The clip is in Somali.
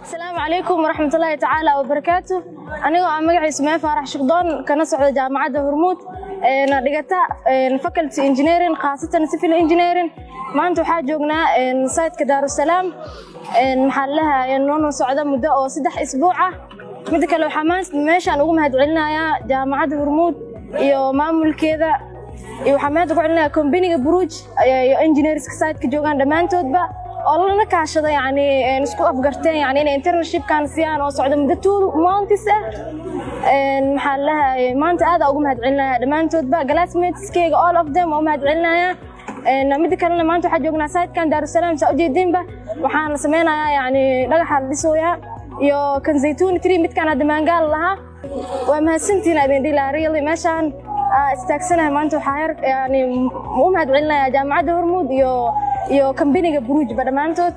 Asalaamu calaykum waraxmatullaahi tacaala wabarakaatu. Anigoo ah magaciisa Mee Faarax Shukdoon, kana socda Jaamacadda Hormuud, dhigata faculty engineering, khaasatan civil engineering. Maanta waxaa joognaa siteka Daarusalaam. Maxaa lalahaa, noona socda muddo oo 3 isbuuc ah. Midda kale, waxaa meeshaan ugu mahadcelinayaa Jaamacadda Hormuud iyo maamulkeeda, iyo waxaa mahad ugu celinayaa companyga Buruuj iyo engineerska siteka joogaan dhammaantoodba oo lana kaashada, yani isku afgarteen yani inay internshipkan siiyaan oo socda muddo 2 months ah. Maxaa lalahay, maanta aad ugu mahadcelinaya dhammaantoodba, classmateskeyga, all of them waa u mahadcelinaya. Midda kalena, maanta waxaa joognaa sitekan Daarusalaam. Saa ujeediinba, waxaan la sameynayaa, yani dhagaxa la dhisooyaa iyo kan Zaytuuni 3, midkaan hadda maangaal lahaa. Waa mahadsantihiin idin dhihi lahaa. Really, meeshaan istaagsanahay maanta waxaa her yani u mahadcelinayaa Jaamacadda Hormuud iyo companyga Buruujba dhammaantood.